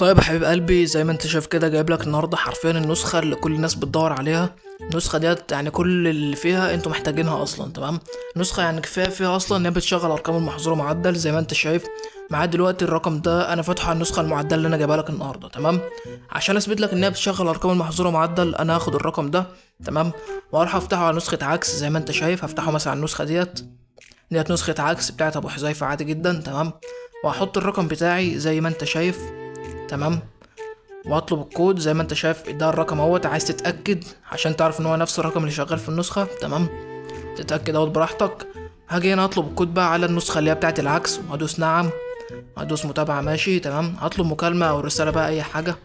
طيب يا حبيب قلبي، زي ما انت شايف كده جايب لك النهارده حرفيا النسخة اللي كل الناس بتدور عليها. النسخة ديت يعني كل اللي فيها انتوا محتاجينها اصلا، تمام؟ نسخه يعني كفاية فيها اصلا ان هي بتشغل ارقام المحظوره معدل زي ما انت شايف معايا دلوقتي. الرقم ده انا فاتحة على النسخة المعدله اللي انا جايبها لك النهارده، تمام؟ عشان اثبت لك ان هي بتشغل ارقام المحظوره معدل انا هاخد الرقم ده، تمام، واروح افتحه على نسخه عكس زي ما انت شايف. هفتحه مثلا على النسخة ديت نسخه عكس بتاعت ابو حذيفة عادي جدا، تمام؟ وهحط الرقم بتاعي زي ما انت شايف، تمام، واطلب الكود زي ما انت شايف. ده الرقم اهوت، عايز تتاكد عشان تعرف ان هو نفس الرقم اللي شغال في النسخة، تمام؟ تتاكد اهوت براحتك. هاجي هنا اطلب الكود بقى على النسخة اللي هي بتاعت العكس، وهدوس نعم، هدوس متابعه، ماشي، تمام. هطلب مكالمة او رسالة بقى اي حاجة،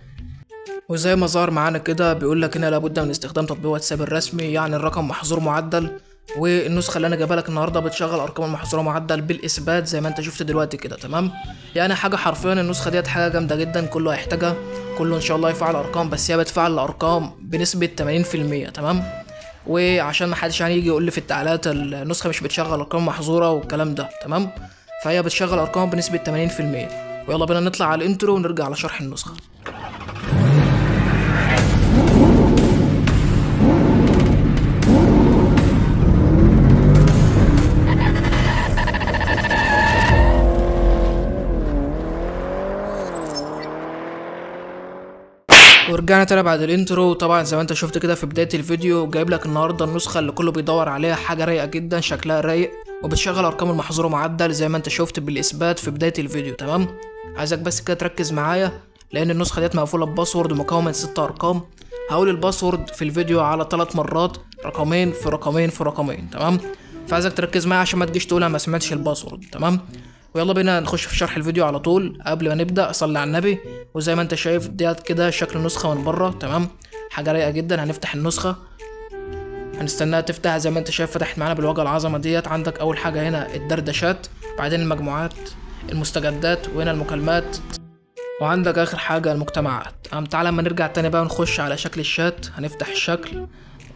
وزي ما ظهر معانا كده بيقول لك هنا لابد من استخدام تطبيق واتساب الرسمي، يعني الرقم محظور معدل، والنسخة اللي انا جايبها لك النهارده بتشغل ارقام المحظوره معدل بالاثبات زي ما انت شفت دلوقتي كده، تمام؟ يعني حاجة حرفيا النسخة ديت حاجة جامدة جدا، كله هيحتاجها، كله ان شاء الله يفعل ارقام، بس هي بتفعل الارقام بنسبة 80%، تمام؟ وعشان ما حدش يعني يجي يقول لي في التعليقات النسخة مش بتشغل ارقام محظورة والكلام ده، تمام؟ فهي بتشغل ارقام بنسبة 80%. ويلا بينا نطلع على ال intro ونرجع على شرح النسخة. ورجعنا تاني بعد ال intro. طبعا زي ما انت شفت كده في بداية الفيديو جايب لك النهارده النسخة اللي كله بيدور عليها، حاجة رايقة جدا، شكلها رايق، وبتشغل ارقام المحظوره معدل زي ما انت شفت بالاثبات في بداية الفيديو، تمام؟ عايزك بس كده تركز معايا لان النسخة ديت مقفولة ب password مكون من 6 ارقام. هقول ال password في الفيديو على 3 مرات، رقمين في رقمين في رقمين، تمام؟ فعايزك تركز معايا عشان ما تجيش تقول انا ما سمعتش ال password، تمام؟ ويلا بينا نخش في شرح الفيديو على طول. قبل ما نبدأ صلي على النبي. وزي ما انت شايف ديت كده شكل النسخة من بره، تمام؟ حاجة رايقة جدا. هنفتح النسخة، هنستناها تفتح. زي ما انت شايف فتحت معانا بالواجهة العظمة ديت. عندك أول حاجة هنا الدردشات، بعدين المجموعات، المستجدات، وهنا المكالمات، وعندك آخر حاجة المجتمعات. تعالى اما نرجع تاني بقى ونخش على شكل الشات. هنفتح الشكل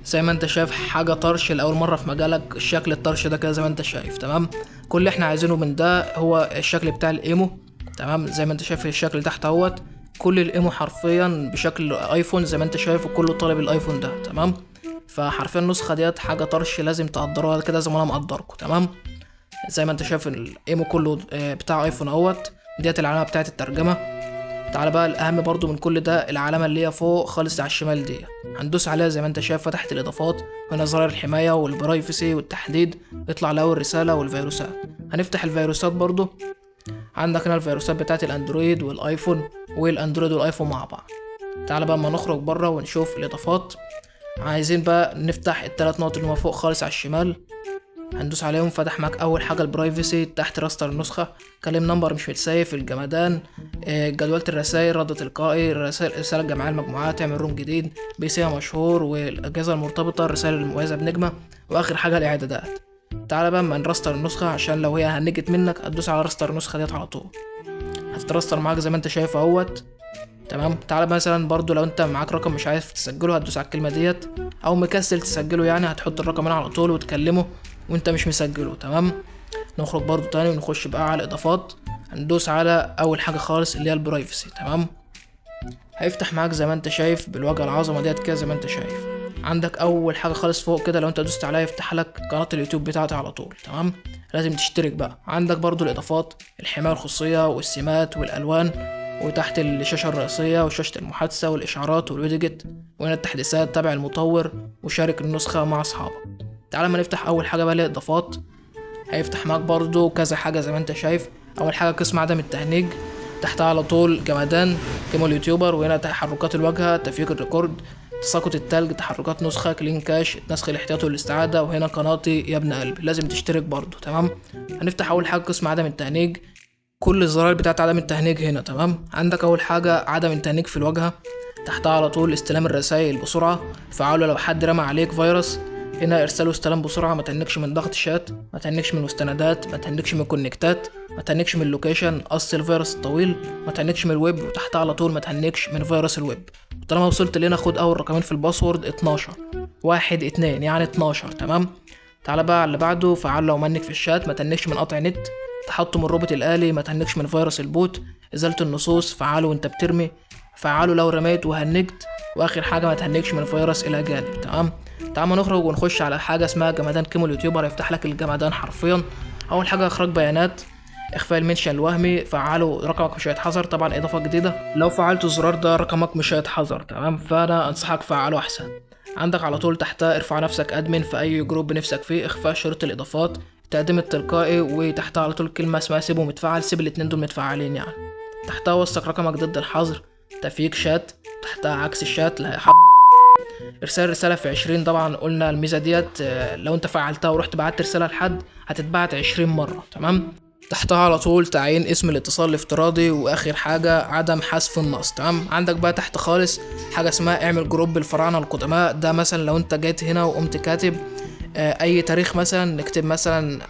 زي ما انت شايف، حاجة طرش لأول مرة في مجالك، الشكل الطرش ده كده زي ما انت شايف، تمام؟ كل اللي احنا عايزينه من ده هو الشكل بتاع الايمو، تمام؟ زي ما انت شايف الشكل تحت اهوت، كل الايمو حرفيا بشكل ايفون زي ما انت شايف، وكله طالب الايفون ده، تمام؟ فحرفيا النسخة ديت حاجة طرش، لازم تقدروها كده زي ما انا مقدركم، تمام؟ زي ما انت شايف الايمو كله بتاع ايفون اهوت. ديت العلامة بتاعت الترجمة. تعالى بقى الأهم برضو من كل ده العلامة اللي هي فوق خالص على الشمال دي، هندوس عليها. زي ما انت شايف فتحت الإضافات، هنا زرار الحماية وال privacy والتحديد، يطلع الأول رسالة والفيروسات. هنفتح الفيروسات برضو، عندك هنا الفيروسات بتاعت الأندرويد والآيفون، والأندرويد والآيفون مع بعض. تعالى بقى اما نخرج بره ونشوف الإضافات. عايزين بقى نفتح التلات نقط اللي هما فوق خالص على الشمال، هندوس عليهم. فتح معاك اول حاجة ال privacy، تحت restart النسخة، كلم number مش متسيف، الجمدان، جدولة الرسائل، رد تلقائي، الرسائل، رسالة جماعية المجموعات، اعمل room جديد، PC مشهور، والاجهزة المرتبطة، الرسائل المميزة بنجمه، واخر حاجة الاعدادات. تعالى بقى اما نرستر النسخة، عشان لو هي هنجت منك هتدوس على restart النسخة ديت على طول، هتترستر معاك زي ما انت شايف اهوت، تمام؟ تعالى مثلا برضو لو انت معاك رقم مش عايز تسجله هتدوس على الكلمة ديت، او مكسل تسجله يعني هتحط الرقم هنا على طول وتكلمه وانت مش مسجله، تمام؟ نخرج برضو تاني ونخش بقى على الاضافات، هندوس على اول حاجة خالص اللي هي ال privacy، تمام؟ هيفتح معاك زي ما انت شايف بالواجهه العظمة ديت كده زي ما انت شايف. عندك اول حاجة خالص فوق كده لو انت دوست عليها يفتح لك قناة اليوتيوب بتاعتي على طول، تمام؟ لازم تشترك بقى. عندك برضو الاضافات، الحماية الخصوصية والسمات والالوان، وتحت الشاشة الرئيسية وشاشه المحادثة والاشعارات وال widget، وهنا التحديثات تبع المطور، وشارك النسخة مع اصحابك. تعالى ما نفتح اول حاجة بقى اللي هي الاضافات. هيفتح معاك برضو كذا حاجة زي ما انت شايف. اول حاجة قسم عدم التهنيج، تحتها على طول جمدان كيمو ال YouTuber، وهنا تحركات الواجهة، تفكيك ال record، تساقط التلج، تحركات نسخه، clean cache، نسخ الاحتياطي والاستعاده، وهنا قناتي يا ابن قلبي لازم تشترك برضو، تمام؟ هنفتح اول حاجة قسم عدم التهنيج، كل الزراير بتاعت عدم التهنيج هنا، تمام؟ عندك اول حاجة عدم التهنيج في الواجهة، تحتها على طول استلام الرسائل بسرعة، فعاله لو حد رمى عليك فيروس، هنا ارسال واستلام بسرعة، ما تهنكش من ضغط شات، ما تهنكش من المستندات، ما تهنكش من الكونكتات، ما تهنكش من ال location، قص الفيروس الطويل، ما تهنكش من الويب، وتحتها على طول ما تهنكش من فيروس الويب. طالما وصلت لهنا خد اول رقمين في ال password 12 1 2 يعني 12، تمام؟ تعالى بقى على اللي بعده، فعل لو منك في الشات، ما تهنكش من قطع نت، تحطم الروبوت الآلي، ما تهنكش من فيروس ال bot، ازالة النصوص فعله وانت بترمي، فعله لو رميت وهنجت، واخر حاجة ما تهنجش من فيروس الى جانب. تمام، تعال نخرج ونخش على حاجة اسمها جمدان كيمو اليوتيوبر، هيفتح لك الجمدان حرفيا. اول حاجة اخراج بيانات، اخفاء ال mention الوهمي، فعله رقمك مش هيتحظر، طبعا اضافه جديدة لو فعلت الزرار ده رقمك مش هيتحظر. تمام، فانا انصحك فعله احسن. عندك على طول تحتها ارفع نفسك admin في اي group نفسك فيه، اخفاء شريط الاضافات، التقديم التلقائي، وتحتها على طول كلمة اسمها سيبه متفعل، سيب الاتنين دول متفعلين يعني. تحتها وثق رقمك ضد الحظر، تفييك شات، تحتها عكس الشات اللي ارسال رسالة في 20. طبعا قلنا الميزة ديت لو انت فعلتها ورحت بعت رسالة لحد هتتبعت 20 مرة. تمام، تحتها على طول تعيين اسم الاتصال الافتراضي، واخر حاجة عدم حذف النص. تمام، عندك بقى تحت خالص حاجة اسمها اعمل group الفراعنة القدماء. ده مثلا لو انت جيت هنا وقمت كاتب اي تاريخ، مثلا نكتب مثلا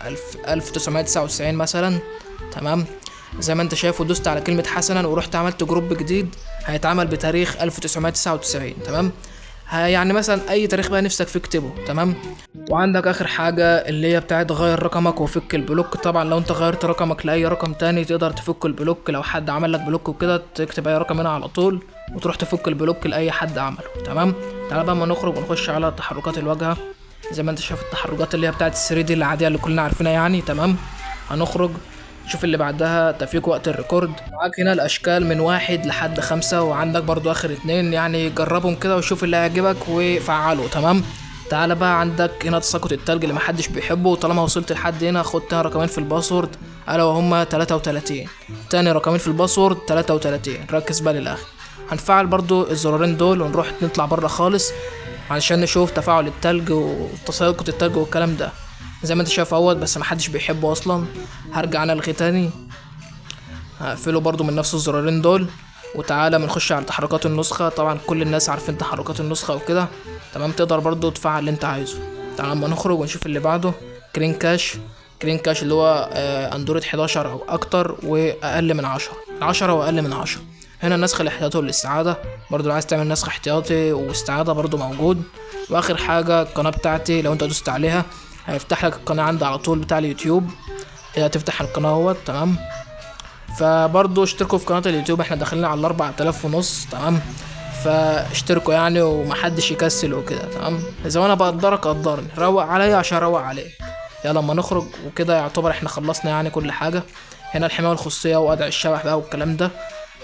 1999 مثلا. تمام، زي ما انت شايف، ودوست على كلمة حسنا ورحت عملت group جديد هيتعمل بتاريخ 1999. تمام، يعني مثلا اي تاريخ بقى نفسك فيه اكتبه. تمام، وعندك اخر حاجة اللي هي بتاعت غير رقمك وفك ال block. طبعا لو انت غيرت رقمك لاي رقم تاني تقدر تفك ال block، لو حد عمل لك block وكده تكتب اي رقم هنا على طول وتروح تفك ال block لاي حد عمله. تمام، تعالى بقى ما نخرج ونخش على تحركات الواجهة. زي ما انت شايف التحركات اللي هي بتاعت 3D العادية اللي كلنا عارفينها يعني. تمام، هنخرج شوف اللي بعدها، تفيك وقت ال record. معاك هنا الاشكال من 1 لحد 5، وعندك برضو اخر 2، يعني جربهم كده وشوف اللي هيعجبك وفعله. تمام، تعالى بقى عندك هنا تساقط التلج اللي محدش بيحبه. طالما وصلت لحد هنا خد تاني رقمين في ال password، الا وهما 33. تاني رقمين في ال password 33، ركز بقى للاخر. هنفعل برضو الزرارين دول ونروح نطلع بره خالص علشان نشوف تفاعل التلج وتساقط التلج والكلام ده. زي ما انت شايف اهوت، بس محدش بيحبه اصلا. هرجع انا الغيه تاني، هقفله برضو من نفس الزرارين دول. وتعالى بنخش على تحركات النسخة. طبعا كل الناس عارفين تحركات النسخة وكده. تمام، تقدر برضو تفعل اللي انت عايزه. تعالى اما نخرج ونشوف اللي بعده، clean cache. clean cache اللي هو اندرويد 11 او اكتر واقل من 10، 10 واقل من 10. هنا النسخ الاحتياطي والاستعادة، برضو لو عايز تعمل نسخ احتياطي واستعادة برضو موجود. واخر حاجة القناة بتاعتي، لو انت دوست عليها هيفتح لك القناة عندي على طول بتاع اليوتيوب، هي هتفتح القناة اهوت. تمام، فبرضو اشتركوا في قناة اليوتيوب، احنا داخلين على 4500. تمام، فاشتركوا يعني ومحدش يكسل وكده. تمام، اذا انا بقدرك قدرني، روق عليا عشان اروق عليك. يلا اما نخرج وكده يعتبر احنا خلصنا يعني كل حاجة. هنا الحماية والخصوصية ووضع الشبح بقى والكلام ده،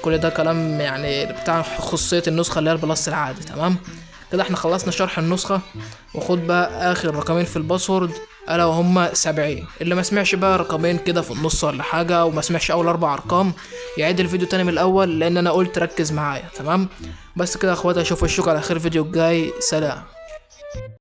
كل ده كلام يعني بتاع خصوصية النسخة اللي هي ال Plus العادي. تمام، كده احنا خلصنا شرح النسخة. وخد بقى اخر رقمين في ال password الا وهما 70. اللي ما سمعش بقى رقمين كده في النص ولا حاجة، وما سمعش اول 4 ارقام، يعيد الفيديو تاني من الاول، لان انا قلت ركز معايا. تمام، بس كده يا اخواتي، اشوف وشكم على خير الفيديو الجاي. سلام.